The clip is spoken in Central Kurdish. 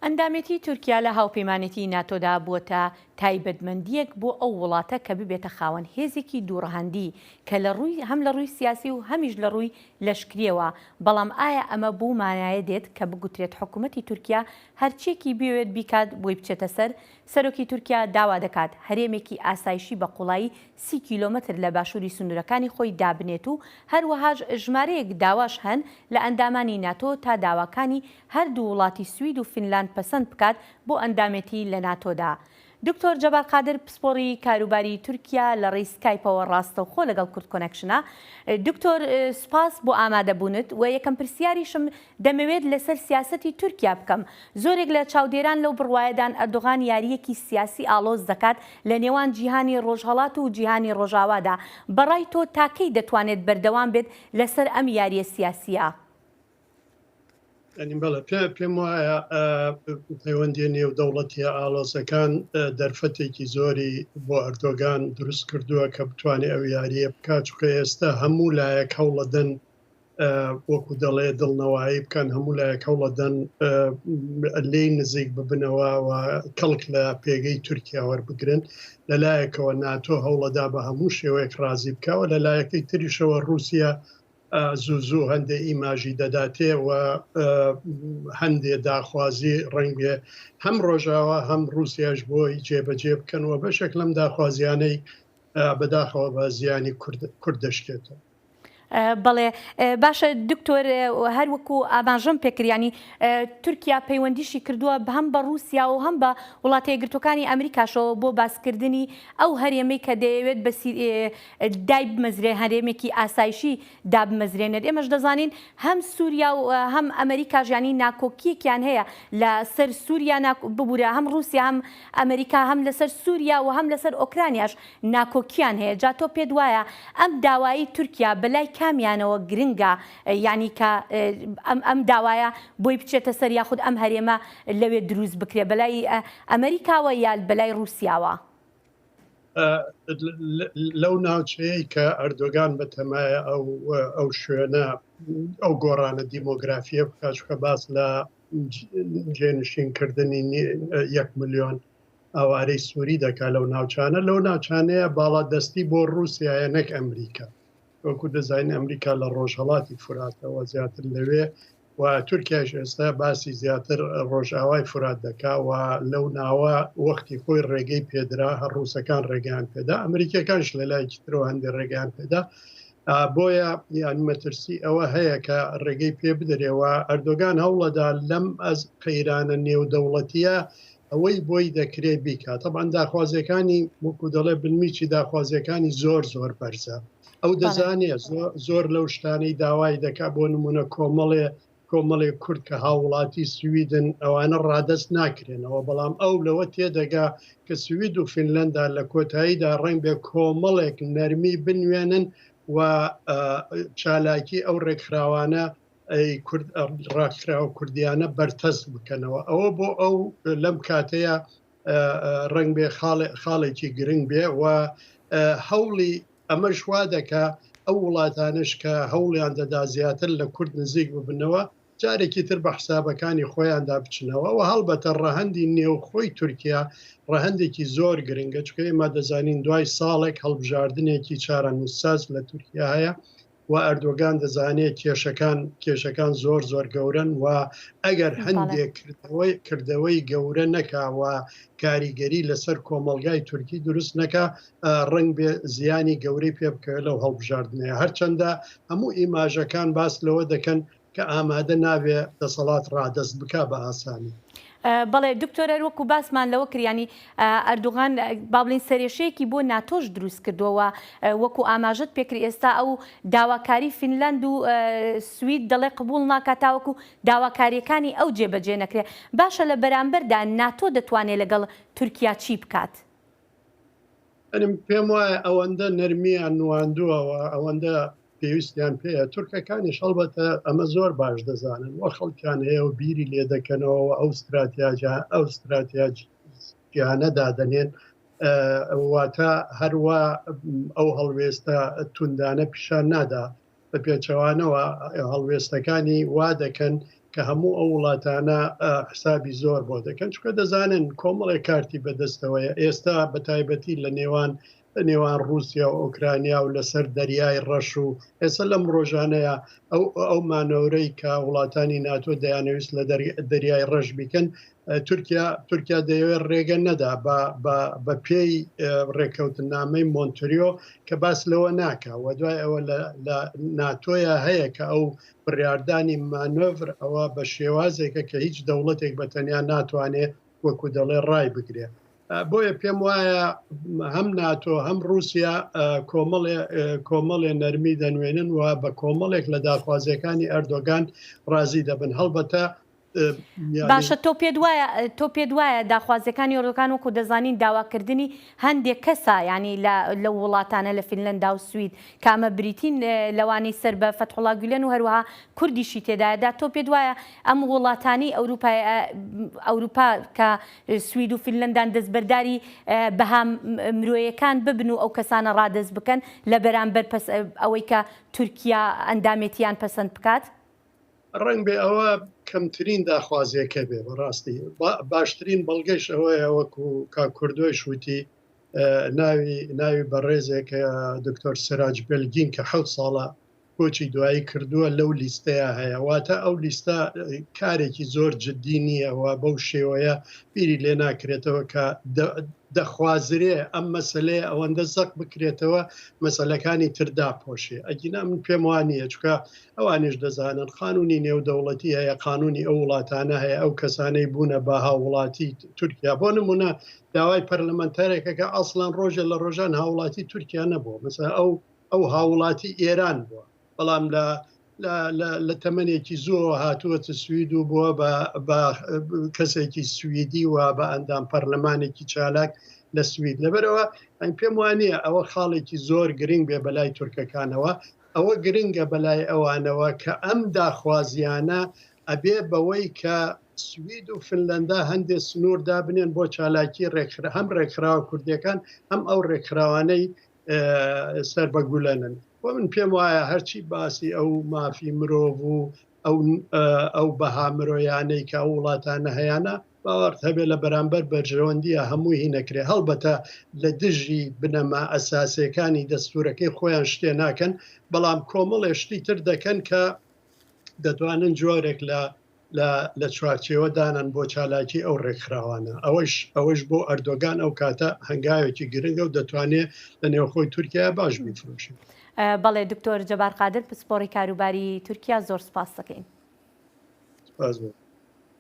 ئەندامێتی تورکیا لە هاوپەیمانێتی ناتۆدا بووەتە تایبەتمەندییەک بۆ ئەو وڵاتە کە ببێتە خاوەن هێزێکی دووڕەهەندی کە لە ڕووی هەم لە ڕووی سیاسی و هەمیش لە ڕووی لەشکرییەوە، بەڵام ئایا ئەمە بەو مانایە دێت کە بگوترێت حکومەتی تورکیا هەرچییەکی بیەوێت بیکات بۆی بچێتە سەر؟ سەرۆکی تورکیا داوا دەکات هەرێمێکی ئاسایشی بە قوڵایی سی کیلۆمەتر لە باشووری سنوورەکانی خۆی دابنێت و هەروەهاش ژمارەیەک داواش هەن لە ئەندامانی ناتۆ تا داواکانی هەردوو وڵاتی سوید و فینلاند پەسەند بکات بۆ ئەندامێتی لە ناتۆدا. دکتۆر جەبار قادر پسپۆڕی کاروباری تورکیا لە ڕێی سکایپەوە ڕاستەوخۆ لەگەڵ کوردکۆنێکشنە. دکتۆر سوپاس بۆ ئامادەبوونت و یەکەم پرسیاریشم دەمەوێت لەسەر سیاسەتی تورکیا بکەم. زۆرێک لە چاودێران لەو بڕوایەدان ئەردۆغان یارییەکی سیاسی ئاڵۆز دەکات لە نێوان جیهانی ڕۆژهەڵات و جیهانی ڕۆژاوادا. بەڕای تۆ تا کەی دەتوانێت بەردەوام بێت لەسەر ئەم یارییە سیاسییە؟ یانی بەڵێ پێ پێم وایە پەیوەندیە نێودەوڵەتیە ئاڵۆزەکان دەرفەتێکی زۆری بۆ ئەردۆگان دروست کردووە کە بتوانێت ئەو یاریە بکات چونکە ئێستا هەموو لایەک هەوڵەدەن وەکو دەڵێ دڵنەوایی بکەن هەموو لایەک هەوڵەدەن لێی نزیک ببنەوە و کەڵک لە پێگەی تورکیا وەربگرن لەلایەکەوە ناتۆ هەوڵەدا بە هەموو شێوەیەک ڕازی بکەوە لە لایەکەی تریشەوە رووسیا زوو زوو هەندێ ئیماژی دەداتێ و هەندێ داخوازی ڕەنگێ هەم ڕۆژاوا هەم ڕووسیاش بۆی جێبەجێ بکەن و بەشێک لەم داخوازیانەی بەداخەوە بە زیانی کورد دەشکێتەوە. بەڵێ باشە دکتۆر هەر وەکو ئاماژەم پێکرد ینی تورکیا پەیوەندیشی کردووە هەم بە ڕووسیا و هەم بە وڵاتە یەکگرتووەکانی ئەمریکاشەوە بۆ باسکردنی ئەو هەرێمەی کە دەیەوێت بە دایبمەزرێ هەرێمێکی ئاسایشی دابمەزرێنێت ئێمەش دەزانین هەم سووریا و هەم ئەمریکاش یانی ناکۆکیەکیان هەیە لە سەر سووریا ببورە هەم ڕووسیا هەم ئەمریکا هەم لەسەر سووریا و هەم لەسەر ئۆکرانیاش ناکۆکیان هەیە جا تۆ پێت وایە ئەم داوایی تورکیا بەلای کامیانەوە گرنگە یانی کە ئەم ئەم داوایە بۆی بچێتە سەر یاخود ئەم هەرێمە لەوێ دروست بکرێ بەلای ئەمریکاوە یا بەلای ڕووسیاوە؟ لەو ناوچەیە کە ئەردۆگان بەتەمایە ئەو ئەو شوێنە ئەو گۆڕانە دیمۆگرافیە بکات چونکە باس لە جێنشینکردنی یەک ملیۆن ئاوارەی سووری دەکات لەو ناوچانە لەو ناوچانەیە باڵادەستی بۆ رووسایە نەک ئەمریکا وەکو دەزانین ئەمریکا لە ڕۆژهەڵاتی فوراتەوە زیاتر لەوێ و تورکیاش ئێستا باسی زیاتر ڕۆژئاوای فورات دەکا و لەو ناوە وەختی خۆی ڕێگەی پێدرا هەر ڕووسەکان ڕێگەیان پێدا ئەمریکیەکانش لە لایەکی ترەوە هەندێک ڕێگەیان پێدا بۆیە یان مەترسی ئەوە هەیە کە ڕێگەی پێ بدرێەوە ئەردۆگان هەوڵەدا لەم ئەز قەیرانە نێودەوڵەتیە ئەوەی بۆی دەکرێ بیکات طبعا داخوازیەکانی وەکو دەڵێ بنمیچی داخوازیەکانی زۆر زۆر بەرزە ئەو دەزانێ زۆر لەو شتانەی داوای دەکا بۆ نمونە کۆمەڵێ کۆمەڵێ کورد کە هاوڵاتی سویدن ئەوانە ڕادەست ناکرێنەوە بەڵام ئەو لەوە تێدەگا کە سوید و فینلەندا لە کۆتاییدا ڕەنگ بێ کۆمەڵێک نەرمی بنوێنن و چالاکی ئەو ڕێکخراوانە کورد ڕاکخراوە کوردیانە بەرتەست بکەنەوە ئەوە بۆ ئەو لەم کاتەیە ڕنگ بێ خاڵێکی گرنگ بێ و هەوڵی ئەمەش وا دەکا ئەو وڵاتانش کە هەوڵیان دەدا زیاتر لە کورد نزیک ببنەوە جارێکی تر بە حسابەکانی خۆیاندا بچنەوە و هەڵبەتە ڕەهەندی نێوخۆی تورکیا ڕەهەندێکی زۆر گرنگە چونکە ئێمە دەزانین دوای ساڵێک هەڵبژاردنێکی چارەنووسساز لە تورکیا هەیە و ئەردۆگان دەزانێت کێشەکان کێشەکان زۆر زۆر گەورن و ئەگەر هەندێک کردەوەی کردەوەی گەورە نەکا و کاریگەری لەسەر کۆمەڵگای تورکی دروست نەکا ڕنگ بێ زیانی گەورەی پێ بکەوێت لەو هەڵبژاردنەیە هەرچەندە هەموو ئیماژەکان باس لەوە دەکەن کە ئامادە نابێ دەسەڵات ڕادەست بکا بە ئاسانی. بەڵێ دکتۆر هەر وەکو باسمان لەوە کرد یانی ئەردوغان با بڵێین سەرێشەیەکی بۆ ناتۆش دروست کردووە و وەکو ئاماژەت پێکرد ئێستا ئەو داواکاری فینلاند و سوید دەڵێ قبوڵ ناکات تاوەکو داواکاریەکانی ئەو جێبەجێ نەکرێ باشە لە بەرامبەردا ناتۆ دەتوانێ لەگەڵ تورکیا چی بکات؟ ئەنم پێم وایە ئەوەندە نەرمیان نواندووە و ئەوەندە پێویستیان پێیە تورکەکانیش هەڵبەتە ئەمە زۆر باش دەزانن و خەڵکیان هەیە و بیری لێ دەکەنەوە و ئەو ستراتیاجا ئەو ستراتیاجیانە دادەنێن واتە هەروە ئەو هەڵوێستە توندانە پیشان نادا بە پێچەوانەوە هەڵوێستەکانی وا دەکەن. کە هەموو ئەو وڵاتانە حسابی زۆر بۆ دەکەن چونکە دەزانن کۆمەڵێک کارتی بەدەستەوەیە ئێستا بە تایبەتی لە نێوان لە نێوان رووسیا و ئۆکرانیا و لەسەر دەریای ڕەش و ئێستا لەم ڕۆژانەیە ئەو ئەو مانۆرەی کە وڵاتانی ناتۆ دەیانەویست لە دەریای ڕەش بیکەن تورکیا تورکیا دەیەوێت ڕێگە نەدا بە پێی ڕێککەوتنامەی مۆنتریۆ کە باس لەوە ناکە و دوای ئەوە لە ناتۆیا هەیە کە ئەو بڕاردانی مانۆڤر ئەوە بە شێوازێکە کە هیچ دەوڵەتێک بە تەنیا ناتوانێ وەکو دەڵێ ڕای بگرێ بۆیە پێم وایە هەم ناتۆ هەم رووسیا کۆمەڵێ کۆمەڵێ نەرمی دەنوێنن و بە کۆمەڵێک لە داخوازیەکانی ئەردۆگان ڕازی دەبن هەڵبەتە باشە تۆ پێت وایە تۆ پێت وایە داخوازیەکانی ئۆردوگان وەکو دەزانین داواکردنی هەندێک کەسە یانی لە لەو وڵاتانە لە فینلەندا و سوید کە ئەمە بریتین لەوانەی سەر بە فەتحوڵا گولەن و هەروەها کوردیشی تێدایە دا تۆ پێت وایە ئەم وڵاتانی ئەوروپای ئەوروپا کە سوید و فینلەندان دەستبەرداری بەها مرۆیەکان ببن و ئەو کەسانە ڕادەست بکەن لە بەرامبەر پەس ئەوەی کە تورکیا ئەندامێتیان پەسەند بکات؟ ڕەنگبێ ئەوە کەمترین داخوازیەکە بێ بەڕاستی باشترین بەڵگەش ئەوەیە وەکو کاک کوردۆیش وتی ناوی ناوی بەڕێزێک دکتۆر سراج بلگین کە حەوت ساڵە کۆچی دوایی کردووە لەو لیستەیە هەیە واتە ئەو لیستە کارێکی زۆر جددی نییە و بەو شێوەیە بیری لێ ناکرێتەوە کە دەخوازرێ ئەم مەسلەیە ئەوەندە زەق بکرێتەوە مەسلەکانی تردا پۆشێ ئەگینا من پێم وانە چکە ئەوانیش دەزانن قانونی نێودەوڵەتی هەیە قانونی ئەو وڵاتانە هەیە ئەو کەسانەی بوونە بە هاوڵاتی تورکیا بۆ نمونە داوای پەرلەمانتارێکە کە ئەسڵان ڕۆژێ لە ڕۆژان هاوڵاتی تورکیا نەبووە مثلا ئەو ئەو هاوڵاتی ئێران بووە بەڵام لە لە تەمەنێکی زۆر هاتووەتە سوید و بووە بە کەسێکی سویدی و بە ئەندام پەرلەمانێکی چالاک لە سوید لەبەرەوە ئەم پێم وانە ئەوە خاڵێکی زۆر گرنگ بێ بەلای تورکەکانەوە ئەوە گرنگە بەلای ئەوانەوە کە ئەم داخوازیانە ئەبێ بەوەی کە سوید و فنلەندا هەندێ سنوور دابنێن بۆ چالاکی ڕێکخرا هەم ڕێکخراوە کوردیەکان هەم ئەو ڕێکخراوانەی سەر بە گولەنن و من پێم وایە هەرچی باسی ئەو مافی مرۆڤ و ئەو ئەو بەها مرۆیانەی کە ئەو وڵاتانە هەیانە باوەڕت هەبێ لە بەرامبەر بەرژەوەندیە هەمووی هی نەکرێ هەڵبەتە لە دژی بنەما ئەساسیەکانی دەستورەکەی خۆیان شتێ ناکەن بەڵام کۆمەڵێ شتی تر دەکەن کە دەتوانن جۆرێک لە لە چوارچێوە دانان بۆ چالاکی ئەو ڕێکخراوانە ئەوەش ئەوەش بۆ ئەردۆگان ئەو کاتە هەنگاوێکی گرنگە و دەتوانێت لە نێوخۆی تورکیا باش بیفرۆشێت. بەڵێ دکتۆر جەبار قادر پسپۆڕی کاروباری تورکیا زۆر سوپاست دەکەین. سپاس بۆ.